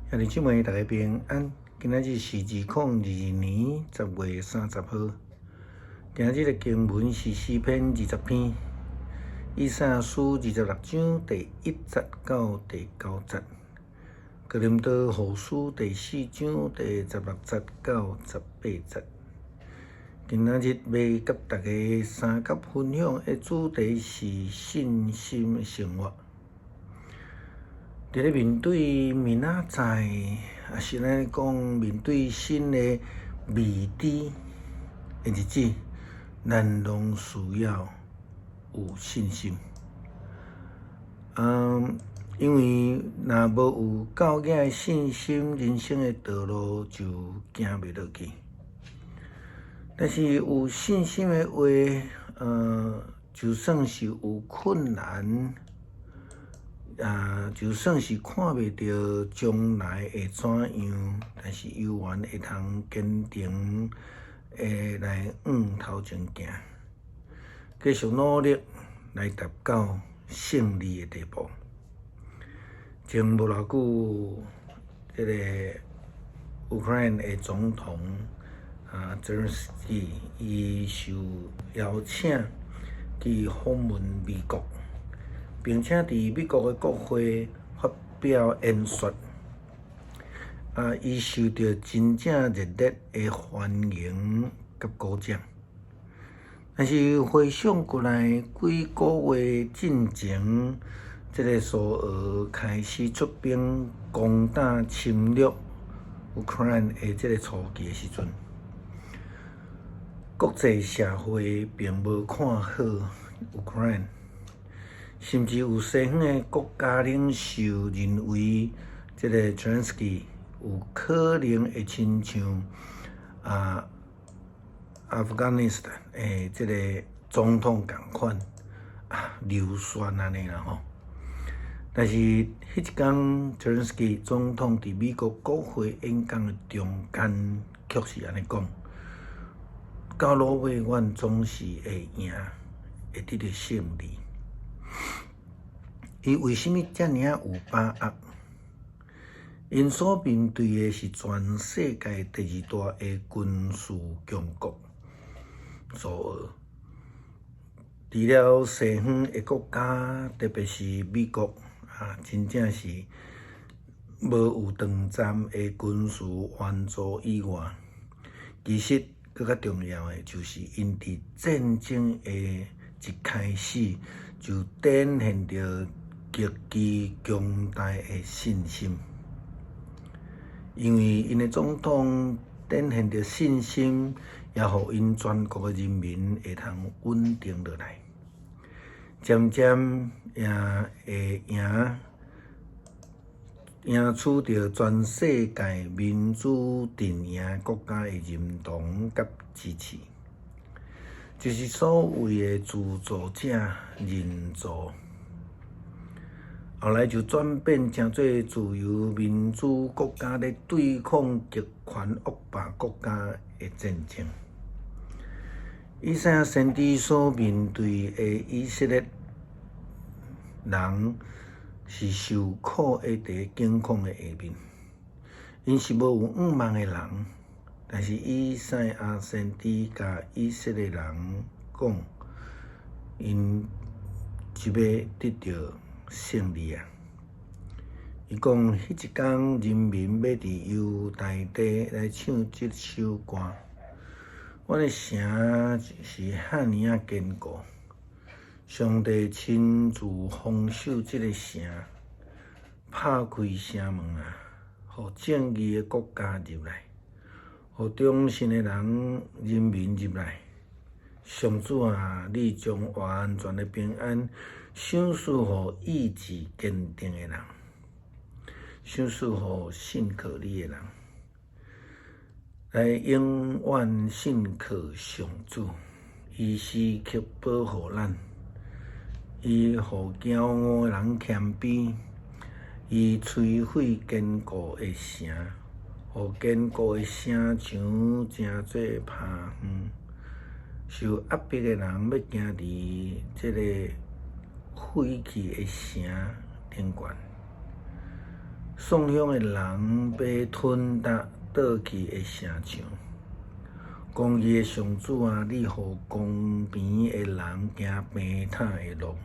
兄弟姊妹，大家平安。今仔日是2022年10月30號。今日的經文是詩篇20篇，以賽亞書26章第1節到第9節，哥林多後書第4章第16節到18節。今仔日欲佮大家相佮分享的主題是信心的生活。佇咧面對明仔載，抑是咱講面對新的未知的日子，咱攏需要有信心。因為若無有夠額的信心，人生的道路就行袂落去。但是有信心的話，就算是有困難，就算是看袂著將來會怎樣，但是猶原會通堅定的來向頭前行，繼續努力來達到勝利的地步。前無偌久，這个烏克蘭的總統澤連斯基，伊受邀請去訪問美國。並且佇美國的國會發表演說，伊受著真正熱烈的歡迎佮鼓掌。但是回想過來，幾個月進前，這个蘇俄開始出兵攻打侵略烏克蘭的這个初期的時陣，國際社會並無看好烏克蘭。甚至有西方的國家領袖認為，這個澤連斯基有可能會親像阿富汗斯坦的這个總統仝款流竄按呢啦吼。但是彼一工，澤連斯基總統佇美國國會演講的中間，卻是按呢講：到落尾，阮總是會贏，會得著勝利。伊為啥物遮爾仔有把握？𪜶所面對的是全世界第二大的軍事強國蘇俄。除了西方的國家，特別是美國真正是無有長暫的軍事援助以外，其實閣較重要的就是𪜶佇戰爭的一開始就展現著極其強大的信心，因為𪜶的總統展現著信心，也予𪜶全國的人民會通穩定落來，漸漸也會贏取著全世界民主陣營國家的認同佮支持，就是所謂的自助者認助。後來就轉變成做自由民主國家咧對抗極權惡霸國家的戰爭。以賽亞先知所面對的以色列人是受苦的佇境況的下面，𪜶是無有向望的人，但是以賽亞先知共以色列人講，𪜶就欲得著勝利啊！伊講，彼一工人民欲佇猶大地來唱這首歌。阮的城是遐爾仔堅固，上帝親自防守這个城，拍開城門啊，予正義的國家入來，予忠信的人民入來。上主啊，你將完全的平安賞賜予意志堅定的人，賞賜予信靠你的人，來永遠信靠上主。伊時刻保護咱，伊予驕傲的人謙卑，伊摧毀堅固的城，予堅固的城牆成做峇園。受壓迫的人欲行佇這个廢棄的城頂懸。喪鄉的人欲吞踏倒去的城牆。公義的上主啊，你予公平的人行平坦的路，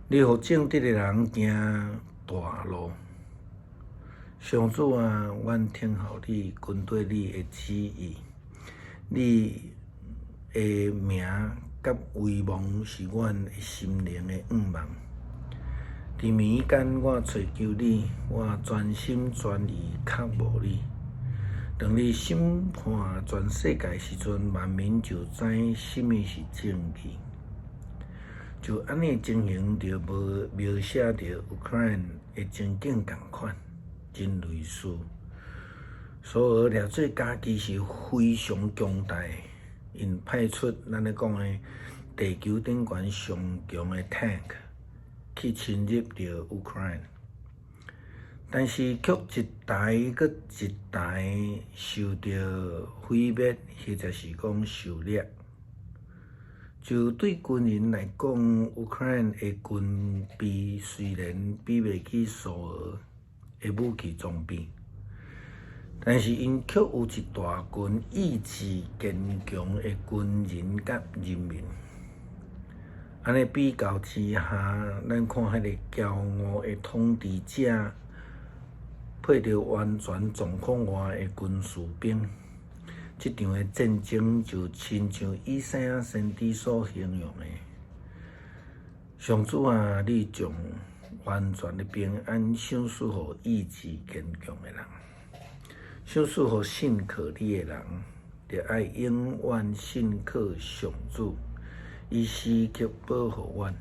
你予正直的人行大路。上主啊，阮聽候你，跟綴你的旨意，你的名佮威望是阮的心靈的向望。佇暝間我揣求你，我全心全意渴慕你。當你審判全世界時陣，萬民就知啥物是正義。就按呢情形，就無描寫著烏克蘭的情景仝款，真類似。蘇俄掠做家己是非常強大，𪜶派出咱咧講的地球頂懸上強的 tank 去侵入著烏克蘭，但是卻一台閣一台受著毀滅，或者是講受掠。就對軍人來講，烏克蘭的軍備雖然比袂起蘇俄的武器裝備，但是𪜶卻有一大群意志堅強的軍人佮人民。按呢比較之下，咱看彼个驕傲的統治者，配著完全狀況外的軍事兵，這場的戰爭就親像以賽亞先知所形容的：上主啊，你將完全的平安賞賜予意志堅強的人，賞賜予信靠你的人，著愛永遠信靠上主，伊時刻保護阮，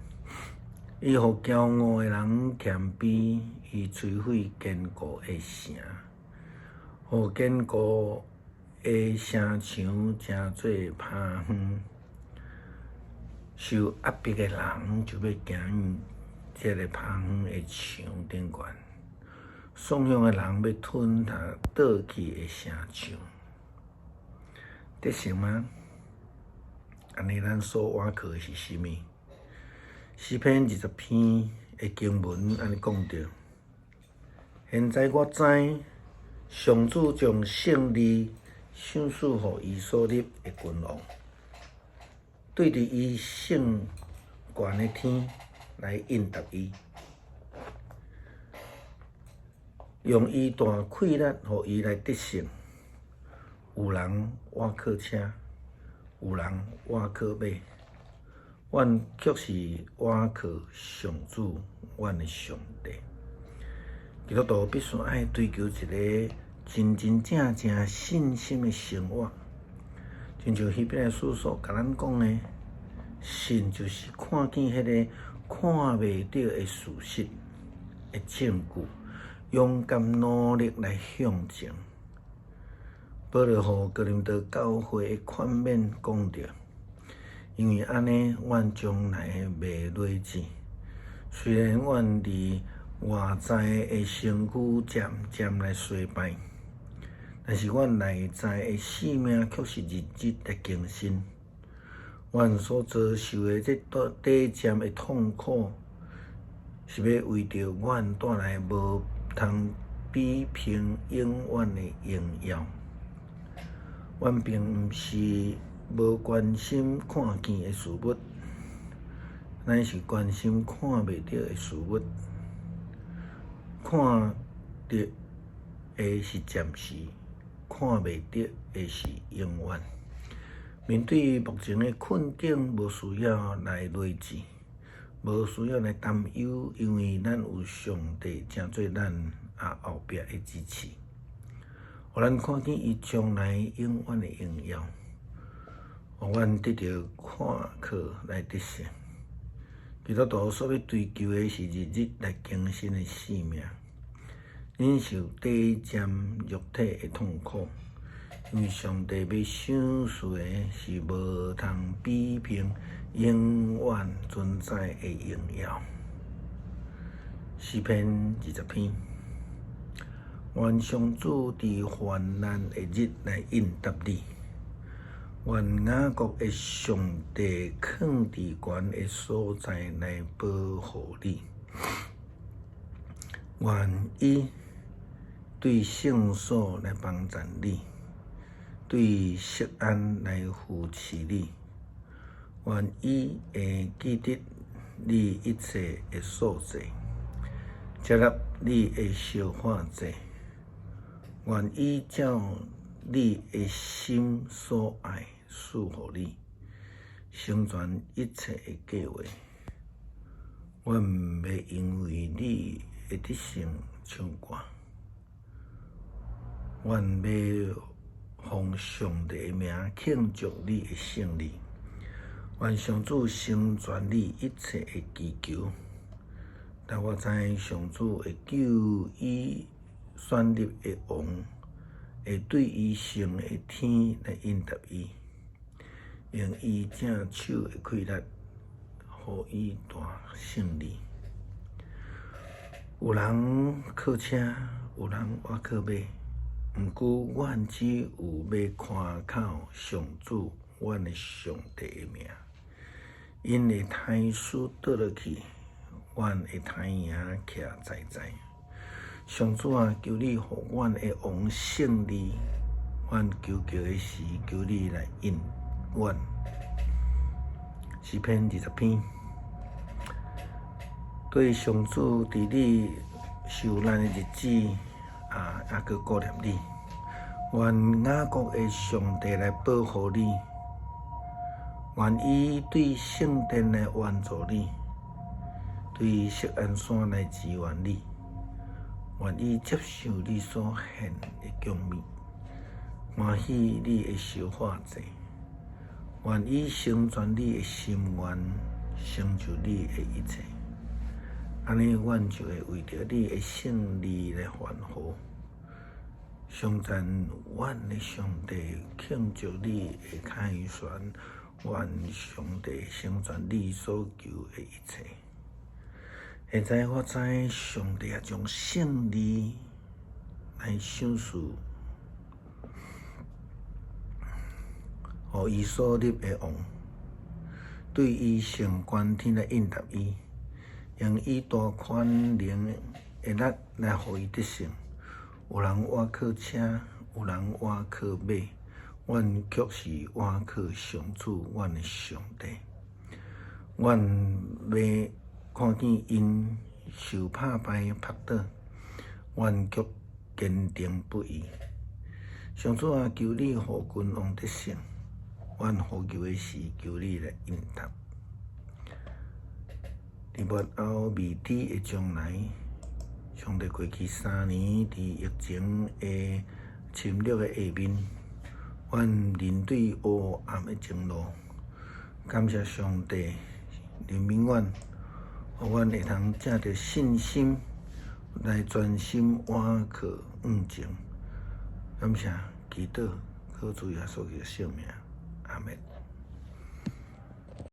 伊予驕傲的人謙卑，伊摧毀堅固的城，予堅固的城牆成做拋荒。受壓迫的人就欲行這个拋荒的牆頂懸，喪鄉的人欲吞踏倒去的城牆，得勝嗎？按呢，咱所倚靠的是啥物？詩篇20篇的經文按呢講著。現在我知，上主將勝利賞賜予伊所立的君王，對佇伊聖懸的天來應答伊，用伊大氣力予伊來得勝。有人倚靠車，有人倚靠馬，阮卻是倚靠上主，阮的上帝。基督徒必須愛追求一个真真正正信心的生活，親像希伯來書所共咱講的，信就是看見彼个看袂著的事實的證據，勇敢努力來向前。保羅予哥林多教會的勸勉講著，因為按呢，阮將來袂羸止。雖然阮佇外在的身軀漸漸來衰敗，但是阮內在的性命卻是日日來更新。阮所遭受的這短暫的痛苦，是欲為著阮帶來無通比評永遠的榮耀。阮並毋是無關心看見的事物，乃是關心看袂著的事物。看著的是暫時，看袂著的是永遠。面對目前的困境，無需要來羸志，無需要來擔憂，因為咱有上帝成做咱仔後壁的支持，予咱看見伊將來永遠的榮耀，予阮得著看靠來得勝。基督徒所欲追求的是日日來更新的性命，忍受短暫肉體的痛苦，因為上帝欲賞賜的是無通比評永遠存在的榮耀。詩篇20篇，願上主佇患難的日來應答你，願雅各的上帝囥佇懸的所在來保護你。願伊對聖所來幫贊你，對錫安來扶持你。願伊會記得你一切的素祭，接納你的燒化祭。願伊照你的心所愛賜予你，成全一切的計劃。阮欲因為你的得勝唱歌，阮欲奉上帝的名慶祝你的勝利。願上主成全你一切的祈求。但我知上主會救伊選立的王，會對伊升的天來應答伊，用伊正手的氣力，予伊大勝利。有人靠車，有人倚靠馬，毋過阮只有欲倚靠上主，阮的上帝的名。𪜶的刣師倒落去，阮的刣營徛在在。上主啊，求你予阮的王勝利，阮求告的時，求你來應阮。詩篇20篇，對上主佇你受難的日子啊，猶閣顧念你。願雅各的上帝來保護你，願伊對聖殿來援助你，對錫安山來支援你。願伊接受你所獻的供物，歡喜你的燒化祭。願伊成全你的心願，成就你的一切。按呢，阮就會為著你的勝利來歡呼，頌讚阮的上帝，慶祝你的凱旋，願上帝成全你所求的一切。現在我知上帝啊，將勝利來賞賜，予伊所立的王，對伊升懸天來應答伊，用伊大權能的力來予伊得勝。有人倚靠車，有人倚靠馬，阮卻是倚靠上主，阮的上帝。阮欲看見𪜶受拍敗仆倒，阮卻堅定不移。上主啊，求你予君王得勝，阮呼求的時，求你來應答。佇末後未知的將來，上帝過去3年佇疫情的侵略的下面，阮面對黑暗的前路，感謝上帝憐憫阮，予阮會通藉著信心來專心倚靠向前。感謝祈禱，靠主耶穌基督聖名，阿們。